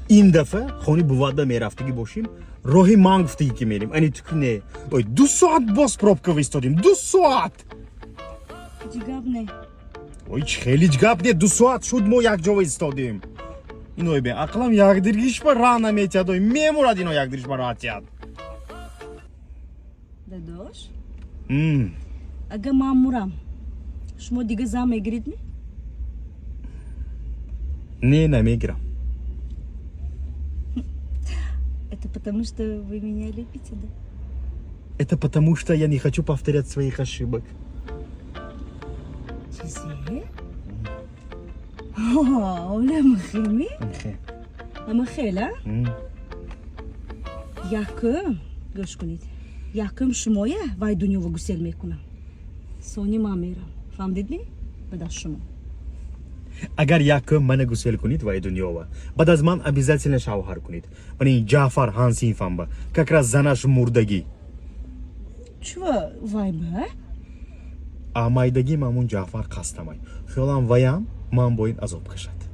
Ин дафъа хони буватба мерафтагӣ бошем, роҳи ман гуфтагӣ ки мерем, ани ту не. Ой, 2 соат боз пробка истодем, 2 соат. Ҳеҷ гап не. Ой, чӣ хеле гап не, 2 соат шуд, мо якҷо истодем. Иной беақлам якдиргишба раҳ наметиҳад. Ой, мемурад ино якдиргишба раҳ тиҳад. Дадош, агар ман мурам, шумо дига зан мегиред ми? Не, намегирам. Это потому, что вы меня любите, да? Это потому, что я не хочу повторять своих ошибок. Чизе? Оле, махеми? Амахела? Якум, гӯш кунед, якум шумоя вай дунёво гусел мекунам, сони ман мерам, фаҳмидед ми? Баъд аз шумо. Агар якум мана гусел кунед вай дунёва, баъд аз ман обязательно шавҳар кунед. Ман ин Ҷаъфар ҳамсинфамба, как раз занаш мурдагӣ. Чува вай ба? Амайдагим, ҳамун Ҷаъфар қастамай, хиёлам ваям ман бо ин азоб кашад.